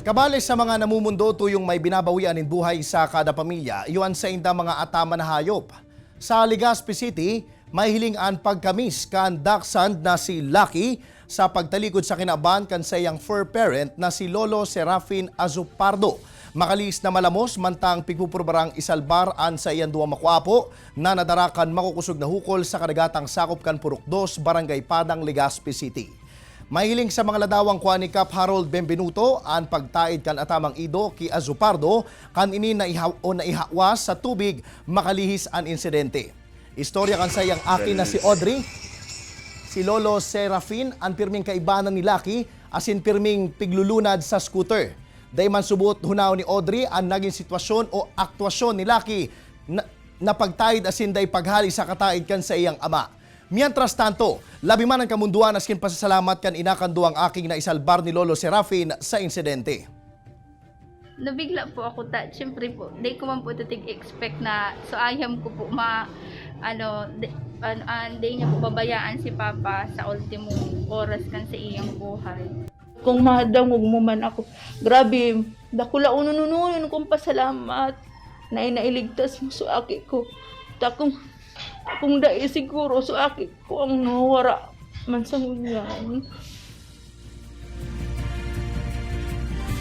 Kabale sa mga namumundo, tuyong may binabawian nin buhay sa kada pamilya, iyon sa inda mga atama na hayop. Sa Legazpi City, may hiling ang pagkamis kan dachshund na si Lucky sa pagtalikod sa kinaban kan sa iyang fur parent na si Lolo Serafin Azupardo. Makalis na malamos mantang pigpupurbarang isalbar an sa iyang duwa makwapo na nadarakan makukusog na hukol sa kadagatang sakop kan Purok 2, Barangay Padang, Legazpi City. Mahiling sa mga ladawang kuha ni Kap Harold Benvenuto ang pagtaid kan atamang ido ki Azupardo kan ini naiha o naihawas sa tubig makalihis ang insidente. Istorya kan sayang akin na si Audrey, si Lolo Serafin ang pirming kaibanan ni Lucky asin pirming piglulunad sa scooter. Dayman subot hunaw ni Audrey ang naging sitwasyon o aktwasyon ni Lucky na, na pagtaid asin day paghali sa kataid kan sa iyang ama. Mientras tanto, labi man ang kamunduan askin pasasalamat kan inakanduang aking naisalbar ni Lolo Serafin sa insidente. Nabigla po ako ta. Siyempre po, di ko man po tatig expect na so ayam ko po ma ano, di, ano, di niya po babayaan si Papa sa ultimo oras kan sa iyang buhay. Kung mahadangog mo man ako, grabe, dakula uno kong pasalamat na inailigtas mo sa aki ko. Ta kung dai siguro sa aki ko ang nawara man sa ngunyan.